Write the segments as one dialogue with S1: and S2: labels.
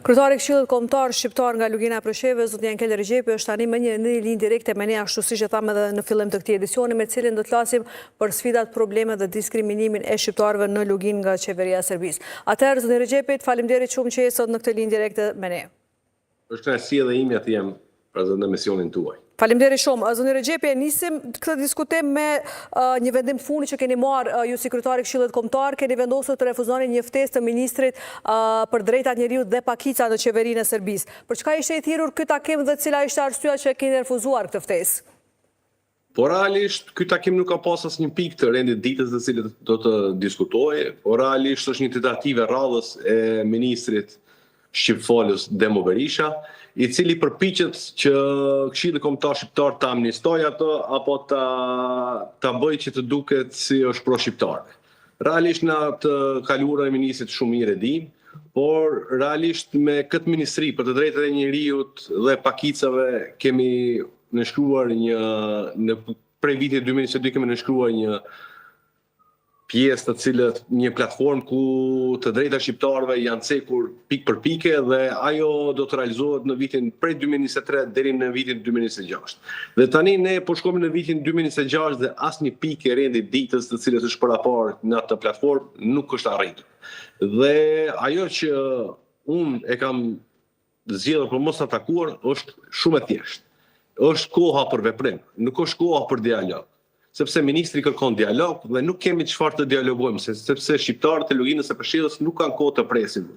S1: Kryetari i Këshillit Kombëtar Shqiptar nga Lugina e Preshevës, zoti Enkel Rexhepi është tani më një në linjë direkte me ne ashtu siç e thamë edhe në fillim të këtij edicioni me cilin do të flasim për sfidat, problemet dhe diskriminimin e shqiptarëve në Luginë nga qeveria e Serbisë. Atëherë zoti Rexhepi, faleminderit shumë që je sot në këtë linjë direkte me ne.
S2: Është kënaqësi edhe imja të jem prezent në emisionin
S1: tuaj. Faleminderit shumë. Zoti Rexhepi, e nisim këtë diskutim me një vendim të fundit që keni marrë ju si kryetar i Këshillit Kombëtar, keni vendosur të refuzoni një ftesë të ministrit për drejtat e njeriut dhe pakica në qeverinë e Serbisë. Për çka ishte i thirrur ky takim dhe cila ishte arsyeja që e keni refuzuar këtë ftesë?
S2: Po realisht ky takim nuk ka pas asnjë pikë të rendit ditës të cilët do të diskutohej, por realisht është një tentativë e radhës e ministrit shqipfolës Demo Berisha, i cili përpiqet që Këshilli Kombëtar Shqiptar ta amnistojë atë apo ta ta bëjë që të duket si është pro shqiptarëve. Realisht na të kaluarën e ministrit shumë mirë e dimë, por realisht me këtë ministri për të drejtat e njeriut dhe pakicave kemi nënshkruar një në prej vitit 2022 kemi nënshkruar një pjesë të cilët një platformë ku të drejtat e shqiptarëve janë cekur pikë për pike dhe ajo do të realizohet në vitin prej 2023 deri në vitin 2026. Dhe tani ne po shkojmë në vitin 2026 dhe asnjë pikë e rendit ditës të cilës është paraparë në atë platformë nuk është arritur. Dhe ajo që unë e kam zgjedhur për mos ta takuar është shumë e thjeshtë. Është koha për veprim, nuk është koha për dialog. Sepse ministri kërkon dialog dhe nuk kemi çfarë të dialogojmë, sepse shqiptarët e Luginës së Preshevës nuk kanë kohë të presin.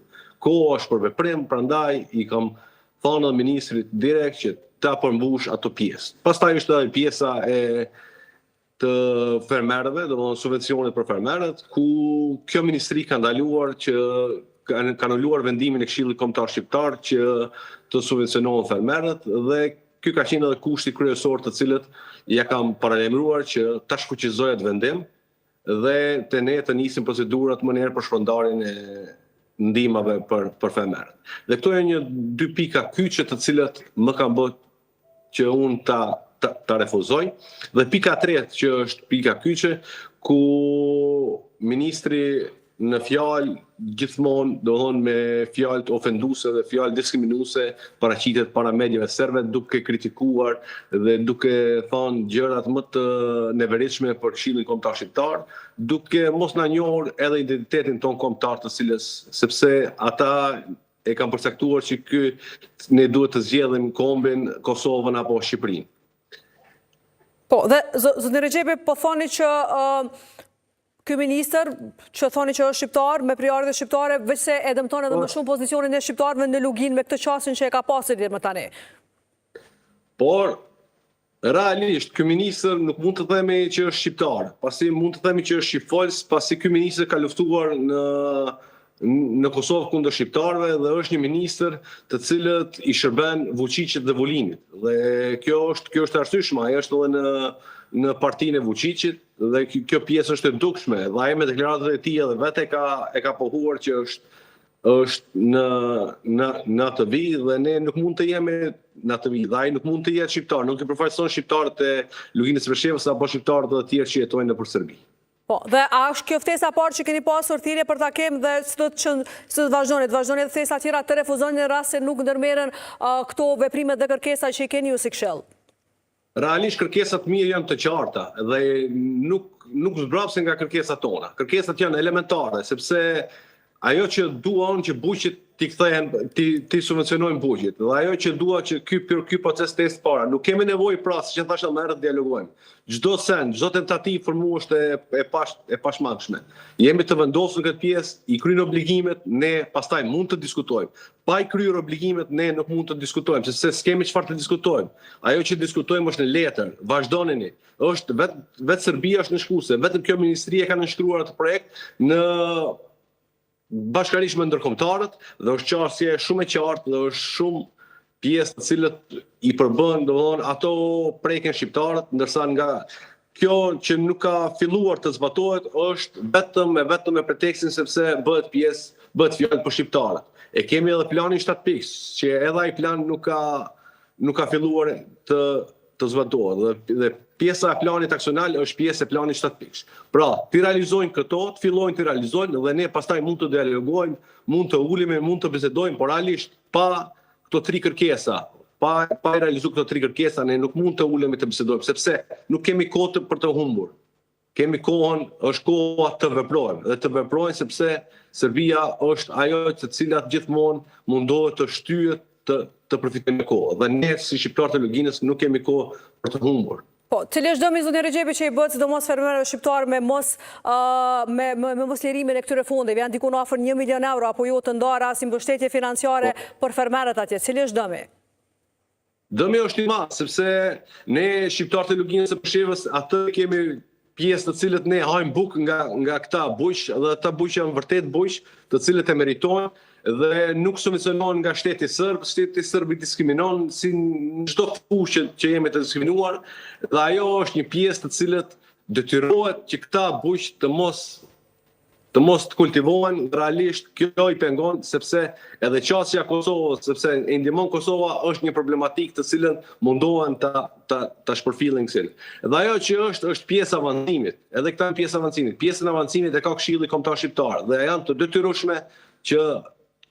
S2: Koha është për veprim, prandaj i kam thënë edhe ministrit direkt që ta përmbush ato pjesë. Pastaj është edhe pjesa e të fermerëve, domethënë subvencionet për fermerët, ku kjo ministri ka ndaluar që kanë anuluar vendimin e Këshillit Kombëtar Shqiptar që të subvencionohen fermerët dhe ky ka qenë edhe kushti kryesor të cilët ja kam paralajmëruar që ta shfuqizojë atë vendim dhe të ne të nisim procedurat menjëherë për shpërndarjen e ndihmave për për fermerët. Dhe këto janë një dy pika kyçe të cilat më kanë bërë që unë ta ta, ta refuzoj. Dhe pika e tretë që është pika kyçe ku ministri në fjalë gjithmonë, domethënë me fjalë ofenduese dhe fjalë diskriminuese paraqitet para mediave serbe duke kritikuar dhe duke thënë gjërat më të neveritshme për Këshillin Kombëtar Shqiptar, duke mos na njohur edhe identitetin tonë kombëtar të cilës sepse ata e kanë përcaktuar që ky ne duhet të zgjedhim kombin, Kosovën apo Shqipërinë.
S1: Po, dhe zotni Rexhepi, po thoni që ky ministër, që thoni që është shqiptar, me prejardhje shqiptare, veçse e dëmton edhe më po. shumë pozicionin e shqiptarëve në Luginë me këtë qasjen që e ka pasur deri më tani.
S2: Por, Realisht, ky ministër nuk mund të themi që është shqiptar, pasi mund të themi që është shqipfolës, pasi ky ministër ka luftuar në në Kosovë kundër shqiptarëve dhe është një ministër të cilët i shërben Vuçiqit dhe Vulinit. Dhe kjo është kjo është e arsyeshme, ai është edhe në në partinë e Vuçiqit dhe kjo pjesë është e dukshme dhe ai me deklaratat e tij edhe vetë e ka e ka pohuar që është është në në në atë vijë dhe ne nuk mund të jemi në atë vijë dhe ai nuk mund të jetë shqiptar, nuk i përfaqëson shqiptarët e Luginës së Preshevës apo shqiptarët e tjerë që jetojnë nëpër Serbi.
S1: Po, dhe a është kjo ftesa e parë që keni pasur thirrje për takim dhe si do të që si do të vazhdoni, të vazhdoni edhe ftesa tjera të refuzoni në rast se nuk ndërmerren këto veprimet dhe kërkesa që i keni ju si këshill?
S2: Realisht kërkesat e mia janë të qarta dhe nuk nuk zbrapsen nga kërkesat tona. Kërkesat janë elementare, sepse ajo që dua unë që bujqit t'i kthehen, t'i t'i subvencionojnë bujqit dhe ajo që dua që ky ky proces të ecë para. Nuk kemi nevojë pra, siç e thashë më herët, të dialogojmë. Çdo send, çdo tentativë për mua është e e pash e pashmangshme. Jemi të vendosur në këtë pjesë, i kryen obligimet, ne pastaj mund të diskutojmë. Pa i kryer obligimet ne nuk mund të diskutojmë, sepse s'kemi çfarë të diskutojmë. Ajo që diskutojmë është në letër, vazhdonini. Është vetë vetë Serbia është nënshkruese, vetëm kjo ministri e ka nënshkruar atë projekt në bashkarisht me ndërkombëtarët dhe është qasje shumë e qartë dhe është shumë pjesë të cilët i përbën, domethënë ato preken shqiptarët, ndërsa nga kjo që nuk ka filluar të zbatohet është vetëm e vetëm me pretekstin sepse bëhet pjesë, bëhet fjalë për shqiptarët. E kemi edhe planin 7 pikësh, që edhe ai plan nuk ka nuk ka filluar të të zbatohet dhe dhe pjesa e planit aksional është pjesë e planit 7 pikësh. Pra, t'i realizojnë këto, të fillojnë t'i realizojnë dhe ne pastaj mund të dialogojmë, mund të ulemi, mund të bisedojmë, por realisht pa këto tri kërkesa, pa pa i realizu këto tri kërkesa, ne nuk mund të ulemi të bisedojmë, sepse nuk kemi kohë të, për të humbur. Kemi kohën, është koha të veprojmë dhe të veprojmë sepse Serbia është ajo të cilat gjithmonë mundohet të shtyhet të të përfitojë në kohë dhe ne si shqiptarë të Luginës nuk kemi kohë për të humbur.
S1: Po, cili është dëmi zoti Rexhepi që i bëhet sidomos fermerëve shqiptarë me mos me me, me mos lirimin e këtyre fondeve? Janë diku afër 1 milion euro apo jo të ndara si mbështetje financiare po. për fermerët atje. Cili është dëmi?
S2: Dëmi është i madh, sepse ne shqiptarët e Luginës së Preshevës atë kemi pjesë të cilët ne hajmë bukë nga nga këta bujq dhe ata bujq janë vërtet bujq, të cilët e meritojnë dhe nuk subvencionohen nga shteti serb, shteti serb i diskriminon si në çdo fushë që jemi të diskriminuar dhe ajo është një pjesë të cilët detyrohet që këta bujq të mos të mos të kultivohen, realisht kjo i pengon sepse edhe qasja e Kosovës, sepse i ndihmon Kosova është një problematikë të cilën mundohen ta ta ta shpërfillin kësin. Dhe ajo që është është pjesë e avancimit, edhe këta janë pjesë e avancimit. Pjesën e avancimit e ka Këshilli Kombëtar Shqiptar dhe janë të detyrueshme që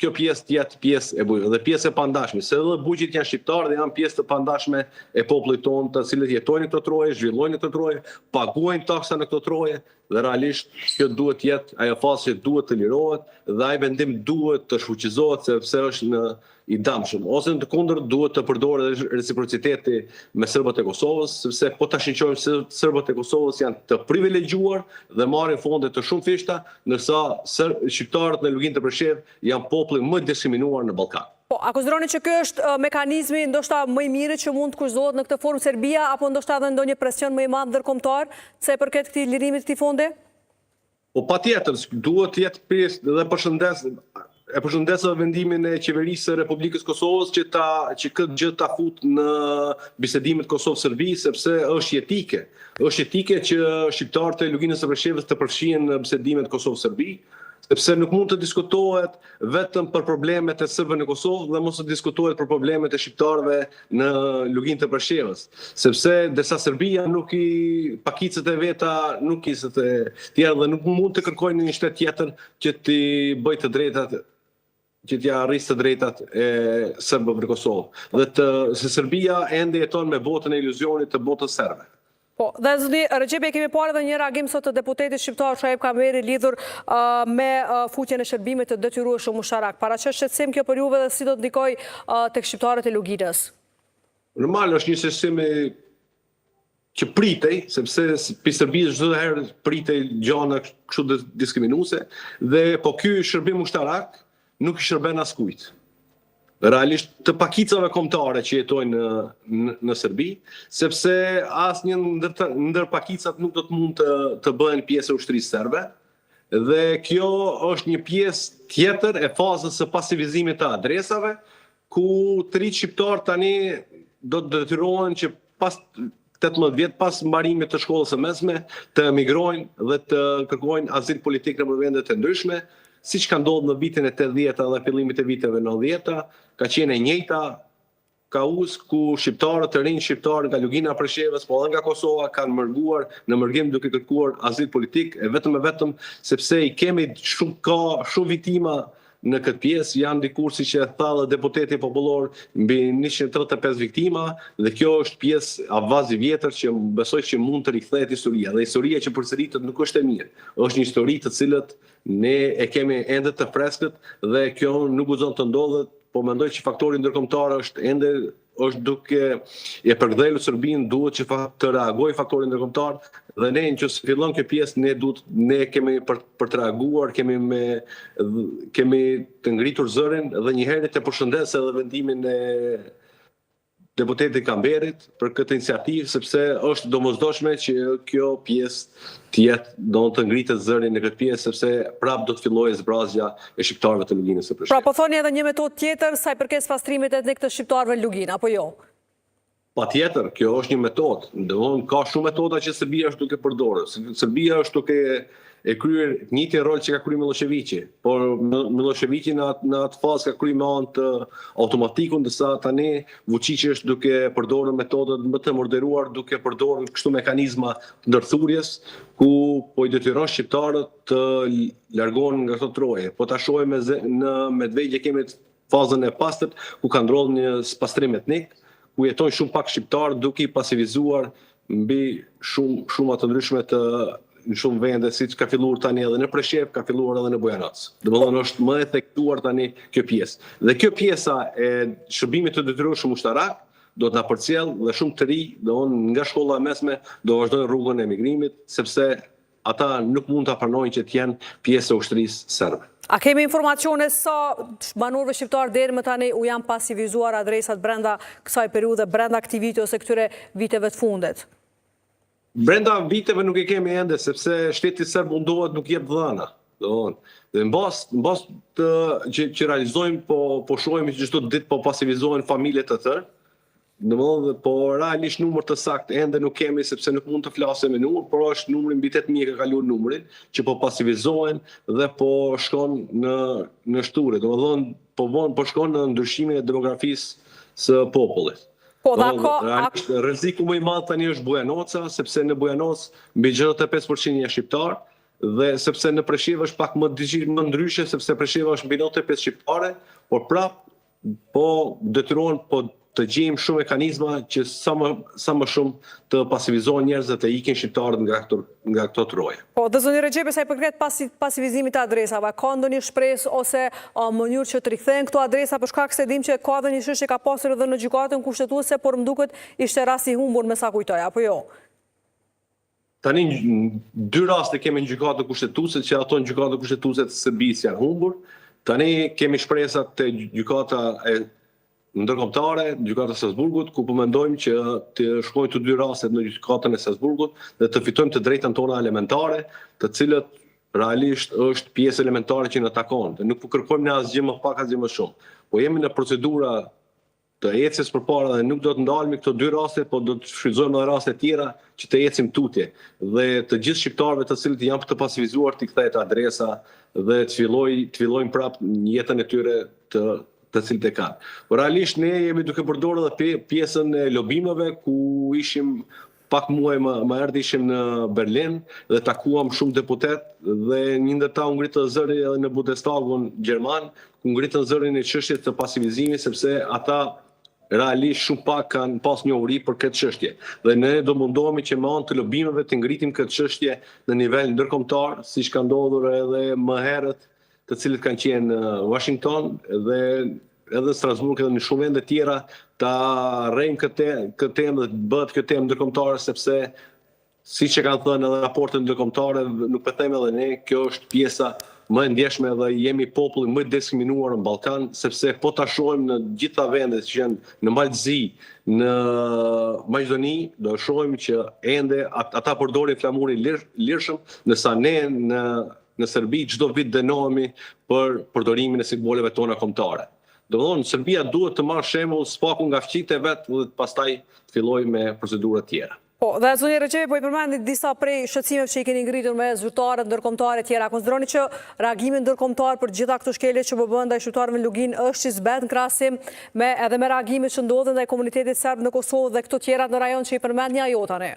S2: kjo pjesë të jetë pjesë e bujqve dhe pjesë e pandashme, se edhe bujqit janë shqiptarë dhe janë pjesë të pandashme e popullit tonë, të cilët jetojnë në këto troje, zhvillojnë në këto troje, paguajnë taksa në këto troje dhe realisht kjo duhet të jetë ajo fazë që duhet të lirohet dhe ai vendim duhet të shfuqizohet sepse është në i dëmshëm, ose në të kundërt duhet të përdoret reciprociteti me serbët e Kosovës, sepse po ta shikojmë se serbët e Kosovës janë të privilegjuar dhe marrin fonde të shumëfishta, ndërsa shqiptarët në Luginë të Preshevë janë populli më i diskriminuar në Ballkan.
S1: Po, a konsideroni që ky është mekanizmi ndoshta më i miri që mund të kushtëzohet në këtë formë Serbia apo ndoshta edhe ndonjë presion më i madh ndërkombëtar sa i përket këtij lirimit të këtij fondi?
S2: Po patjetër, duhet të jetë pjesë dhe përshëndes e përshëndes edhe vendimin e qeverisë së Republikës Kosovës që ta që këtë gjë ta fut në bisedimet Kosovë-Serbi sepse është jetike. Është jetike që shqiptarët e Luginës së Preshevës të përfshihen në bisedimet Kosovë-Serbi, sepse nuk mund të diskutohet vetëm për problemet e serbëve në Kosovë dhe mos të diskutohet për problemet e shqiptarëve në Luginë të Preshevës, sepse derisa Serbia nuk i pakicët e veta, nuk i të tjera dhe nuk mund të kërkojnë në një shtet tjetër që t'i bëjë të drejtat që t'ia rrisë të drejtat e serbëve në Kosovë. Dhe të, se Serbia ende jeton me botën e iluzionit të botës serbe.
S1: Po, dhe zoti Rexhepi kemi parë edhe një reagim sot të deputetit shqiptar Shaip Kamberi lidhur me futjen e shërbimit të detyrueshëm ushtarak. Paraqet shqetësim kjo për juve dhe si do të ndikojë tek shqiptarët e Luginës?
S2: Normal është një shqetësim që pritej, sepse prej Serbisë çdo herë pritej gjana kështu diskriminuese dhe po ky shërbim ushtarak nuk i shërben askujt. Realisht të pakicave kombëtare që jetojnë në, në, në Serbi, sepse asnjë ndër, ndër pakicat nuk do të mund të, të bëhen pjesë e ushtrisë serbe, dhe kjo është një pjesë tjetër e fazës së pasivizimit të adresave, ku të rinjtë shqiptarë tani do të detyrohen që pas 18 vjet pas mbarimit të shkollës së mesme të emigrojnë dhe të kërkojnë azil politik nëpër vende të ndryshme, siç ka ndodhur në vitin e 80-ta dhe fillimit e viteve 90-ta, ka qenë e njëjta kauzë ku shqiptarët të rinj shqiptarë nga Lugina e Preshevës, po edhe nga Kosova kanë mërguar në mërgim duke kërkuar azil politik e vetëm e vetëm sepse i kemi shumë ka shumë viktima Në këtë pjesë janë dikur siç e tha dhe deputeti popullor mbi 135 viktima dhe kjo është pjesë avaz i vjetër që besoj që mund të rikthehet historia dhe historia që përsëritet nuk është e mirë. Është një histori të cilët ne e kemi ende të freskët dhe kjo nuk guxon të ndodhet, po mendoj që faktori ndërkombëtar është ende është duke e përkëdhelur Serbinë, duhet që të reagojë faktori ndërkombëtar dhe ne nëse fillon kjo pjesë ne duhet ne kemi për për të reaguar, kemi me kemi të ngritur zërin dhe njëherë të përshëndes edhe vendimin e deputetit Kamberit për këtë iniciativë sepse është domosdoshme që kjo pjesë të jetë do të ngritet zëri në këtë pjesë sepse prapë do të fillojë zbrazja e shqiptarëve të Luginës së
S1: Preshevës. Pra po thoni edhe një metodë tjetër sa i përket spastrimit etnik të shqiptarëve në Luginë, apo jo?
S2: Patjetër, kjo është një metodë. Domthon ka shumë metoda që Serbia është duke përdorur. Serbia është duke e kryer të njëjtin rol që ka kryer Millosheviqi, por Millosheviqi në atë në atë fazë ka kryer me anë të automatikut, ndërsa tani Vuçiqi është duke përdorur metodat më të moderuar, duke përdorur kështu mekanizma të ndërthurjes, ku po i detyron shqiptarët të largohen nga këto troje. Po ta shohim në Medvegjë kemi fazën e pastërt ku ka ndodhur një spastrim etnik, ku jetojnë shumë pak shqiptarë duke i pasivizuar mbi shumë shuma të ndryshme të në shumë vende, siç ka filluar tani edhe në Preshevë, ka filluar edhe në Bujanoc. Domethënë është më e theksuar tani kjo pjesë. Dhe kjo pjesa e shërbimit të detyrueshëm ushtarak do të na përcjell dhe shumë të ri, domethënë nga shkolla e mesme do vazhdojnë rrugën e emigrimit, sepse Ata nuk mund ta pranojnë që të jenë pjesë e ushtrisë serbe.
S1: A kemi informacione sa banorëve shqiptarë deri më tani u janë pasivizuar adresat brenda kësaj periudhe, brenda këtij viti ose këtyre viteve të fundit?
S2: Brenda viteve nuk e kemi ende, sepse shteti serb mundohet nuk jep dhëna. Domethënë, dhe në bazë, në bazë të që, që realizojmë, po, po shohim që çdo ditë po pasivizohen familje të tërë, Domethënë, po realisht numër të saktë ende nuk kemi sepse nuk mund të flasim me numër, por është numri mbi 8000 ka kaluar numrin që po pasivizohen dhe po shkon në në shthurje. Domethënë, po bon po shkon në ndryshimin e demografisë së popullit.
S1: Po, dhe ka
S2: realisht rreziku më i madh tani është Bujanoca, sepse në Bujanoc mbi 65% janë shqiptar dhe sepse në Preshevë është pak më më ndryshe sepse Presheva është mbi 95 shqiptare, por prap Po detyrohen po të gjejmë shumë mekanizma që sa më sa më shumë të pasivizohen njerëzit dhe të ikin shqiptarët nga këto nga këto troje.
S1: Po, dhe zoti Rexhepi sa i përket pasi pasivizimit të adresave, ka ndonjë shpresë ose mënyrë që të rikthehen këto adresa për shkak se dimë që ka dhe një çështje ka pasur edhe në Gjykatën Kushtetuese, por më duket ishte rast i humbur me sa kujtoj, apo jo?
S2: Tani dy raste kemi në Gjykatën Kushtetuese që ato në Gjykatën Kushtetuese të Serbisë janë humbur. Tani kemi shpresa te Gjykata e Ndërkombëtare, Gjykata e Strasburgut, ku po mendojmë që të shkojnë të dy rastet në Gjykatën e Strasburgut dhe të fitojmë të drejtën tona elementare, të cilët realisht është pjesë elementare që na takon. Dhe nuk po kërkojmë ne asgjë më pak asgjë më shumë. Po jemi në procedura të ecjes përpara dhe nuk do të ndalemi këto dy raste, po do të shfrytëzojmë edhe raste tjera që të ecim tutje dhe të gjithë shqiptarëve të cilët janë të pasivizuar t'i kthehet adresa dhe të filloj të fillojnë prapë jetën e tyre të të cilët e kanë. Por realisht ne jemi duke përdorur edhe pjesën e lobimeve ku ishim Pak muaj më më herët ishim në Berlin dhe takuam shumë deputetë dhe një ndër ta u ngrit edhe zëri edhe në Bundestagun gjerman, ku ngritën zërin e çështjes të pasivizimit sepse ata realisht shumë pak kanë pas njohuri për këtë çështje. Dhe ne do mundohemi që me anë të lobimeve të ngritim këtë çështje në nivel ndërkombëtar, siç ka ndodhur edhe më herët të cilët kanë qenë në Washington dhe edhe në Strasburg edhe në shumë vende tjera ta rrejmë këtë këtë temë dhe të bëhet kjo temë ndërkombëtare sepse siç e kanë thënë edhe raportet ndërkombëtare, nuk po them edhe ne, kjo është pjesa më e ndjeshme dhe jemi populli më i diskriminuar në Ballkan, sepse po ta shohim në gjitha vendet që janë në Mal të Zi, në Maqedoni, do e shohim që ende ata përdorin flamurin lir, lirshëm, ndërsa ne në Në Serbi çdo vit dënohemi për përdorimin e simboleve tona kombëtare. Domethënë, Serbia duhet të marrë shembull së paku nga fqinjët e vet dhe pastaj të fillojë me procedura të tjera.
S1: Po, dhe zoti Rexhepi po i përmendni disa prej shqetësimeve që i keni ngritur me zyrtarët ndërkombëtarë e tjera. Konsideroni që reagimi ndërkombëtar për gjitha këto shkelje që po bëhen ndaj shqiptarëve në Luginë është i zbehtë në krahasim me edhe me reagimet që ndodhin ndaj komunitetit serb në Kosovë dhe këto tjerat në rajon që i përmendni ajo tani?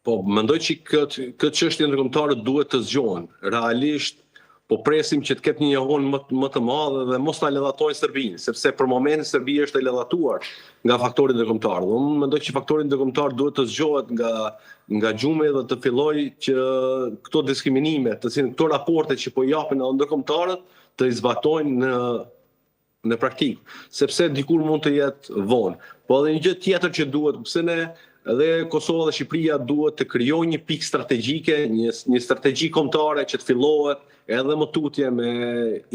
S2: Po, mendoj që këtë këtë çështje ndërkombëtarët duhet të zgjohen. Realisht po presim që të ketë një jehonë më më të madhe dhe mos ta ledhatojnë Serbinë, sepse për momentin Serbia është e ledhatuar nga faktori ndërkombëtar. Dhe unë mendoj që faktori ndërkombëtar duhet të zgjohet nga nga gjumi dhe të fillojë që këto diskriminime, të cilën këto raporte që po japin edhe ndërkombëtarët, të i zbatojnë në në praktikë, sepse dikur mund të jetë vonë. Po edhe një gjë tjetër që duhet, pse ne edhe Kosova dhe Shqipëria duhet të krijojnë një pikë strategjike, një një strategji kombëtare që të fillohet edhe më tutje me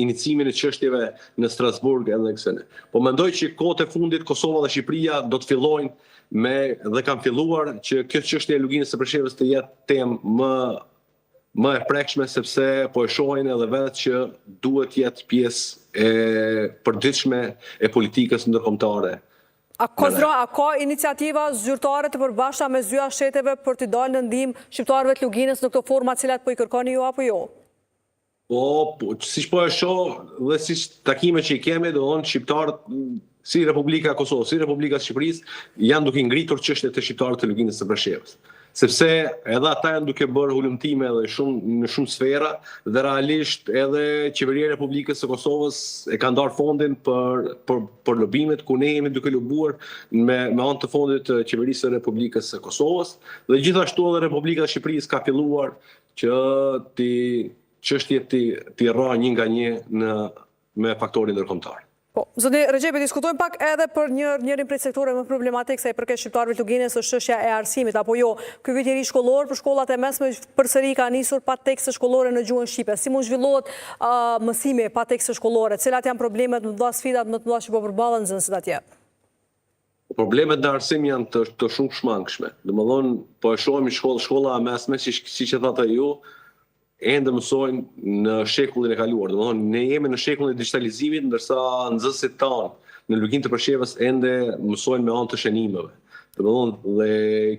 S2: inicimin e çështjeve në Strasburg edhe kësaj. Po mendoj që kohët e fundit Kosova dhe Shqipëria do të fillojnë me dhe kanë filluar që kjo çështje e Luginës së Preshevës të jetë temë më më e prekshme sepse po e shohin edhe vetë që duhet të jetë pjesë e përditshme e politikës ndërkombëtare.
S1: A konsidero, a ka iniciativa zyrtare të përbashkëta mes dyja shteteve për t'i dalë në ndihmë shqiptarëve të Luginës në këto forma të cilat po i kërkoni ju apo jo?
S2: Po, po, siç po e shoh dhe siç takimet që i kemi, domethënë shqiptarët si Republika e Kosovës, si Republika e Shqipërisë janë duke ngritur çështjet e shqiptarëve të Luginës së Preshevës. Sepse edhe ata janë duke bërë hulumtime edhe shumë në shumë sfera dhe realisht edhe Qeveria e Republikës së Kosovës e ka ndarë fondin për për për lobimet ku ne jemi duke lobuar me me anë të fondit të Qeverisë së Republikës së Kosovës dhe gjithashtu edhe Republika e Shqipërisë ka filluar që t'i çështjet t'i t'i rrahë një nga një në me faktorin ndërkombëtar.
S1: Po, zoti Rexhepi, diskutojmë pak edhe për një njërin prej sektorëve më problematik sa i përket shqiptarëve të Luginës është çështja e arsimit apo jo. Ky vit i ri shkollor për shkollat e mesme përsëri ka nisur pa tekste shkollore në gjuhën shqipe. Si mund zhvillohet mësimi pa tekste shkollore? Cilat janë problemet më të mëdha, sfidat më të mëdha që po përballen nxënësit atje?
S2: Problemet në arsim janë të, të shumëshmangshme. Domethënë, po e shohim shkollë, shkolla e mesme, si, siç e thatë ju, ende mësojnë në shekullin e kaluar. Domethënë, ne jemi në shekullin e digitalizimit, ndërsa nxënësit tanë në Luginë të Preshevës ende mësojnë me anë të shënimeve. Domethënë, dhe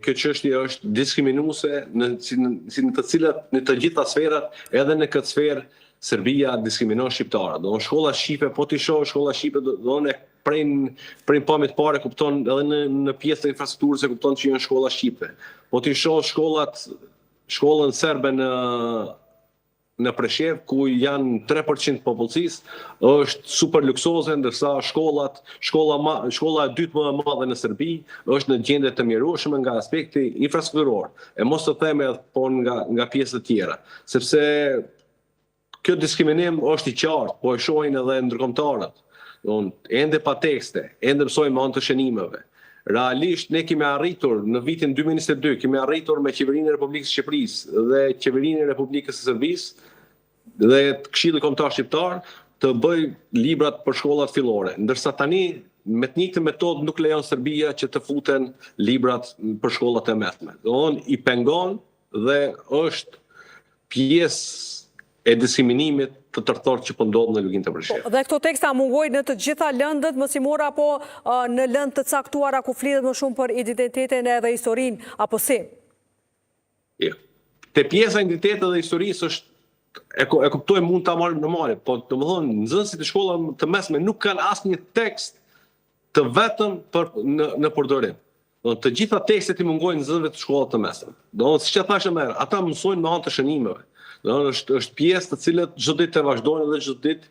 S2: kjo çështje është diskriminuese në, si, në, si në të cilat, në të gjitha sferat, edhe në këtë sferë, Serbia diskriminon shqiptarët. Domethënë, shkolla shqipe, po t'i shoh shkolla shqipe, domethënë, prej prej pamje të parë e kupton edhe në në pjesë të infrastrukturës e kupton që janë shkolla shqipe. Po t'i shoh shkollat shkollën serbe në në Preshevë ku janë 3% të popullsisë, është super luksoze, ndërsa shkollat, shkolla ma, shkolla e dytë më e madhe në Serbi është në gjendje të mjerueshme nga aspekti infrastrukturor, e mos të them edhe po nga nga pjesët e tjera, sepse Kjo diskriminim është i qartë, po e shohin edhe ndërkombëtarët. Domthon ende pa tekste, ende mësojnë me anë të shënimeve. Realisht ne kemi arritur në vitin 2022, kemi arritur me Qeverinë e Republikës së Shqipërisë dhe Qeverinë e Republikës së Serbisë dhe Këshilli Kombëtar Shqiptar të bëj librat për shkollat fillore, ndërsa tani me të njëjtën metodë nuk lejon Serbia që të futen librat për shkollat e mesme. Domthon i pengon dhe është pjesë e diskriminimit të tërthortë që po ndodh në Luginë të
S1: Preshevës. Po, dhe këto tekste a mungojnë në të gjitha lëndët mësimore apo në lëndë të caktuara ku flitet më shumë për identitetin edhe historinë, apo si?
S2: Jo. Te pjesa e identitetit dhe historisë është e, e kuptoj mund ta marrim normale, po domethënë nxënësit e shkollave të mesme nuk kanë asnjë tekst të vetëm për në në përdorim. Do të gjitha tekstet i mungojnë nxënësve të shkollave të mesme. Do të siç e thashë më herët, ata mësojnë me anë të shënimeve. Do të është është pjesë të cilët çdo ditë të vazhdojnë edhe çdo ditë,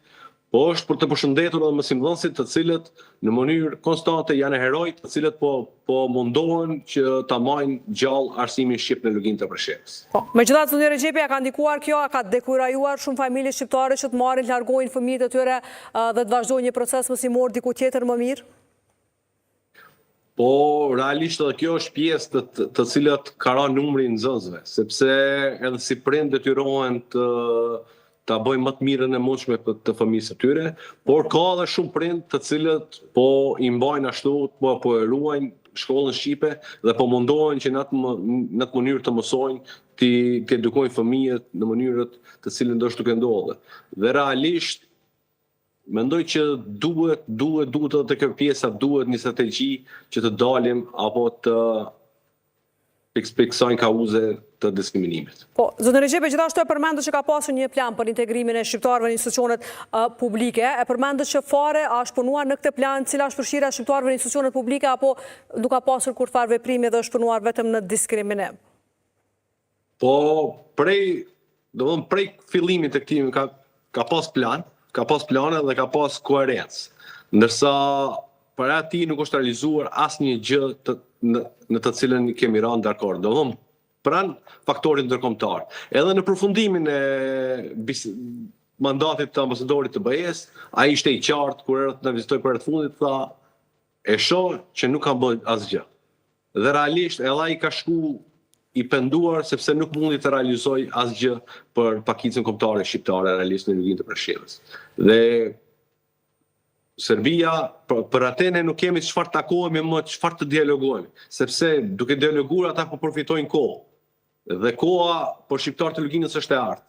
S2: po është për të përshëndetur edhe mësimdhënësit të cilët në mënyrë konstante janë heroj, të cilët po po mundohen që ta majnë gjallë arsimin shqip në Luginë të Preshevës.
S1: Po, megjithatë zoti Rexhepi a ka ndikuar kjo, a ka dekurajuar shumë familje shqiptare që të marrin të largojnë fëmijët e tyre dhe të vazhdojnë një proces mësimor diku tjetër më mirë?
S2: Po, realisht edhe kjo është pjesë të, të, të cilat ka ra numri i nxënësve, sepse edhe si prind detyrohen të ta bëjnë më të mirën e mundshme për të fëmijës së tyre, por ka edhe shumë prind të cilët po i mbajnë ashtu, po po e ruajnë shkollën shqipe dhe po mundohen që në atë në atë mënyrë të mësojnë, t'i t'i edukojnë fëmijët në mënyrët të cilën është duke ndodhur. Dhe realisht Mendoj që duhet, duhet, duhet edhe te kjo pjesa duhet një strategji që të dalim apo të prej kësaj kauze të diskriminimit.
S1: Po, zoti Rexhepi, gjithashtu e përmendët që ka pasur një plan për integrimin e shqiptarëve në institucionet publike. E përmendët që fare, a është punuar në këtë plan, cila është përfshirja e shqiptarëve në institucionet publike, apo nuk ka pasur kurrfarë veprimi dhe është punuar vetëm në diskriminim?
S2: Po, prej, domethënë prej fillimit të këtij ka ka pas plan, ka pas plane dhe ka pas koherencë. Ndërsa prej atij nuk është realizuar asnjë gjë të, në, në të cilën kemi rënë dakord. Domethënë pranë faktorit ndërkombëtar. Edhe në përfundimin e bis, mandatit të ambasadorit të BE-së, ai ishte i qartë kur erdhi të na vizitoj për herë të fundit, tha e shoh që nuk kam bërë asgjë. Dhe realisht edhe ai ka shku i penduar sepse nuk mundi të realizoj asgjë për pakicën kombëtare shqiptare realisht në Luginë të Preshevës. Dhe Serbia për, për atë ne nuk kemi çfarë takohemi më, çfarë të dialogojmë, sepse duke dialoguar ata po përfitojnë kohë. Dhe koha për shqiptarët e Luginës është e artë.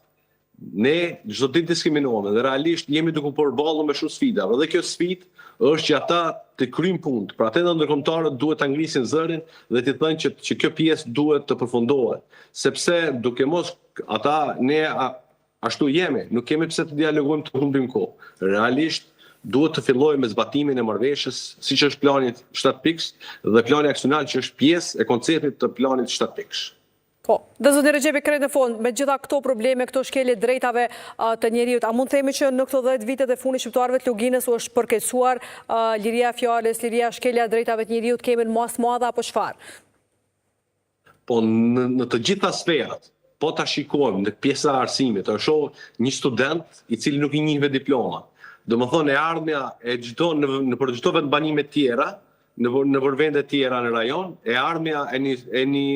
S2: Ne çdo ditë diskriminohemi dhe realisht jemi duke u përballur me shumë sfida. Dhe kjo sfidë është që ata të kryjnë punë. Pra atë ndërkombëtarët duhet ta ngrisin zërin dhe t'i thënë që që kjo pjesë duhet të përfundohet, sepse duke mos ata ne Ashtu jemi, nuk kemi pse të dialogojmë të humbim kohë. Realisht duhet të fillojmë me zbatimin e marrëveshjes, siç është plani 7 pikësh dhe plani aksional që është pjesë e konceptit të planit 7 pikësh.
S1: Po, dhe zoti Rexhepi krejt në fund, me gjitha këto probleme, këto shkelje drejtave të njeriut, a mund të themi që në këto 10 vitet e fundit shqiptarëve të Luginës u është përkeqësuar liria e fjalës, liria shkelja e drejtave të njeriut, kemi në masë madhe apo çfarë?
S2: Po në, në të gjitha sferat, po ta shikojmë në pjesa e arsimit, të shoh një student i cili nuk i njihet diploma. Domethënë e ardhmja e çdo në, në për çdo vendbanime tjera, në nëpër vende tjera në rajon, e ardhmja e një, e një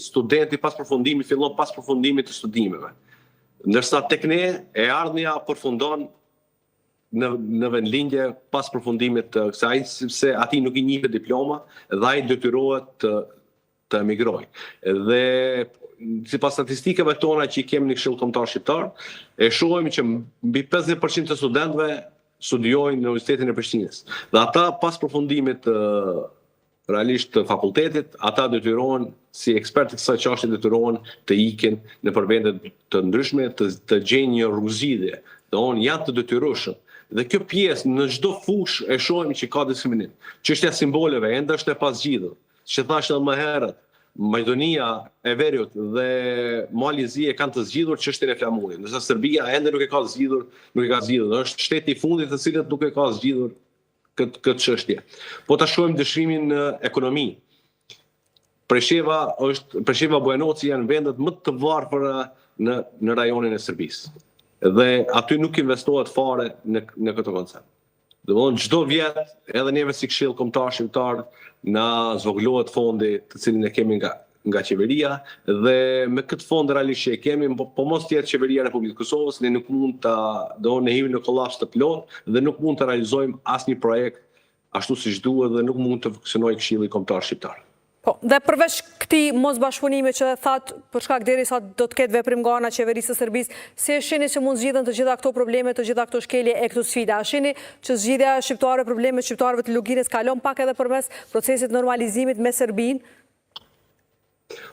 S2: studenti pas përfundimit fillon pas përfundimit të studimeve. Ndërsa tek ne e ardhmja përfundon në në vendlindje pas përfundimit të kësaj, sepse atij nuk i njihet diploma dhe ai detyrohet të të emigrojë. Dhe sipas statistikave tona që i kemi në Këshill Kombëtar Shqiptar, e shohim që mbi 50% të studentëve studiojnë në Universitetin e Prishtinës. Dhe ata pas përfundimit të realisht të fakultetit, ata detyrohen si ekspertë të kësaj çështje detyrohen të ikin nëpër vende të ndryshme, të, të gjejnë një rrugëzgjidhje. Domethënë janë të detyrueshëm. Dhe kjo pjesë në çdo fushë e shohim që ka diskriminim. Çështja e simboleve ende është e pazgjidhur. Siç thashë edhe më herët, Maqedonia e Veriut dhe Mali i Zi e kanë të zgjidhur çështjen e flamurit, ndërsa Serbia ende nuk e ka zgjidhur, nuk e ka zgjidhur. Është shteti i fundit të cilët nuk e ka zgjidhur këtë këtë çështje. Po ta shohim ndryshimin në ekonomi. Presheva është Presheva Bujanoci janë vendet më të varfra në në rajonin e Serbisë. Dhe aty nuk investohet fare në në këtë koncept. Domethënë çdo vjet edhe neve si Këshill Kombëtar Shqiptar na zvogëlohet fondi të cilin e kemi nga nga qeveria dhe me këtë fond realisht që e kemi, po, po mos të jetë qeveria e Republikës së Kosovës, ne nuk mund ta, do ne hyjmë në kolaps të plotë dhe nuk mund të realizojmë asnjë projekt ashtu siç duhet dhe nuk mund të funksionojë Këshilli Kombëtar Shqiptar.
S1: Po, dhe përveç këtij mosbashkëpunimi që thatë, për shkak derisa do të ketë veprim nga ana e qeverisë së Serbisë, si e shihni që mund zgjidhen të gjitha këto probleme, të gjitha këto shkelje e këto sfida? A shihni që zgjidhja e shqiptarëve, problemet shqiptarëve të Luginës kalon pak edhe përmes procesit normalizimit me Serbinë?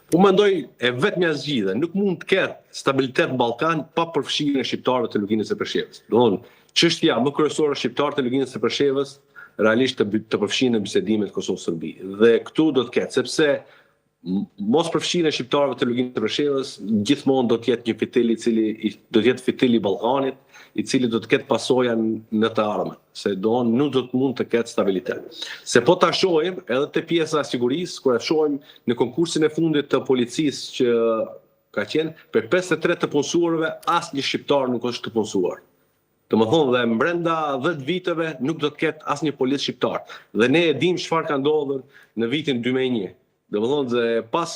S2: Unë mendoj e vetmja zgjidhje, nuk mund të ketë stabilitet në Ballkan pa përfshirjen e shqiptarëve të Luginës së Preshevës. Domethënë, çështja më kryesore shqiptarët e Luginës së Preshevës realisht të, të përfshihen në bisedimet Kosovë-Serbi. Dhe këtu do të ketë, sepse mos përfshirja e shqiptarëve të Luginës së Preshevës gjithmonë do të jetë një fitil i cili do të jetë fitil i Ballkanit, i cili do të ketë pasoja në të ardhmen, se do nuk do të mund të ketë stabilitet. Se po ta shohim edhe te pjesa e sigurisë, kur e shohim në konkursin e fundit të policisë që ka qenë, për 53 të punësuarve asnjë shqiptar nuk është të punësuar. Domethënë dhe mbrenda 10 viteve nuk do të ketë asnjë polic shqiptar. Dhe ne e dimë çfarë ka ndodhur në vitin 2001. Domethënë dhe pas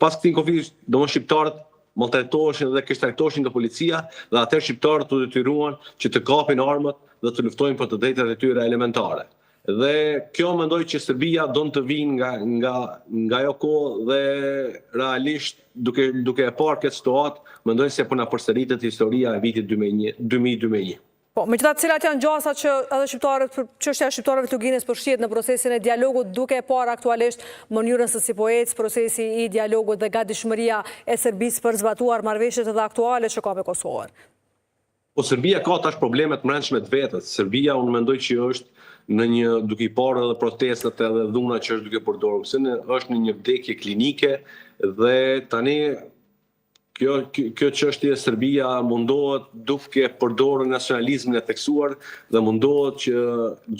S2: pas këtij konflikti, domethënë shqiptarët maltretoheshin dhe keqtrajtoheshin nga policia dhe atëherë shqiptarët u detyruan që të kapin armët dhe të luftojnë për të drejtat e tyre elementare. Dhe kjo mendoj që Serbia don të vijë nga nga nga ajo kohë dhe realisht duke duke e parë këtë situatë, mendoj se po na përsëritet historia e vitit 2001, 2000-2001.
S1: Po, megjithatë cilat janë gjasat që edhe shqiptarët, çështja e shqiptarëve të Luginës përfshihet në procesin e dialogut, duke e parë aktualisht mënyrën se si po ecë procesi i dialogut dhe gatishmëria e Serbisë për zbatuar marrëveshjet edhe aktuale që ka me Kosovën.
S2: Po Serbia ka tash probleme të mbrendshme të vetat. Serbia unë mendoj që është në një duke i parë edhe protestat edhe dhuna që është duke përdorur, se në, është në një vdekje klinike dhe tani kjo kjo çështje Serbia mundohet duke përdorur nacionalizmin e theksuar dhe mundohet që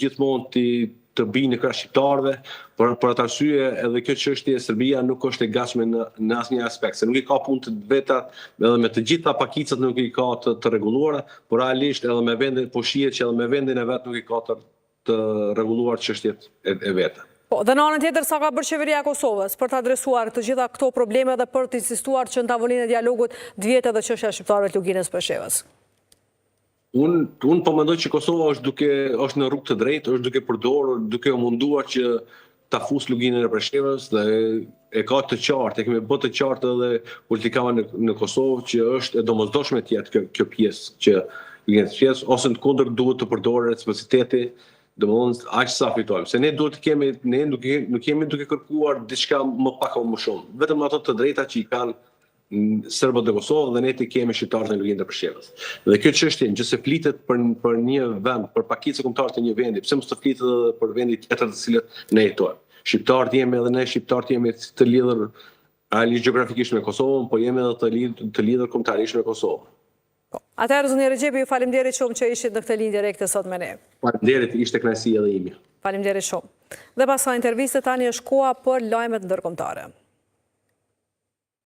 S2: gjithmonë t'i të bijë në krah shqiptarëve, por për atë arsye edhe kjo çështje Serbia nuk është e gatshme në në asnjë aspekt, se nuk i ka punët e veta edhe me të gjitha pakicat nuk i ka të, të rregulluara, por realisht edhe me vendin po shihet që edhe me vendin e vet nuk i ka të të rregulluar çështjet e, e veta.
S1: Po, dhe në anën tjetër, sa ka bërë qeveria e Kosovës për të adresuar të gjitha këto probleme dhe për të insistuar që në tavolinën e dialogut të vihet edhe çështja e shqiptarëve të Luginës Preshevës?
S2: Unë unë po mendoj që Kosova është duke është në rrugë të drejtë, është duke përdorur, duke u munduar që ta fus Luginën e Preshevës dhe e ka të qartë, e kemi bërë të qartë edhe politikanëve në, në Kosovë që është e domosdoshme të jetë kjo kjo pjesë që Lugina e Preshevës ose në të kundërt duhet të përdoret reciprociteti, domethënë aq sa fitojmë. Se ne duhet të kemi ne nuk nuk jemi duke kërkuar diçka më pak apo më shumë, vetëm ato të drejta që i kanë serbët në Kosovë dhe ne t'i kemi shqiptarët në Luginë të Preshevës. Dhe kjo çështje, nëse flitet për për një vend, për pakicën kombëtare të një vendi, pse mos të flitet edhe për vendin tjetër të cilët ne jetojmë. Shqiptarët jemi edhe ne shqiptarët jemi të lidhur Realisht gjeografikisht me Kosovën, po jemi edhe të lidhur të lidhur kombëtarisht me Kosovën.
S1: Po. Atëherë zoti Rexhepi, ju faleminderit shumë që ishit në këtë linjë direkte sot me ne.
S2: Faleminderit, ishte kënaqësi edhe imja.
S1: Faleminderit shumë. Dhe pas kësaj interviste tani është koha për lajmet ndërkombëtare.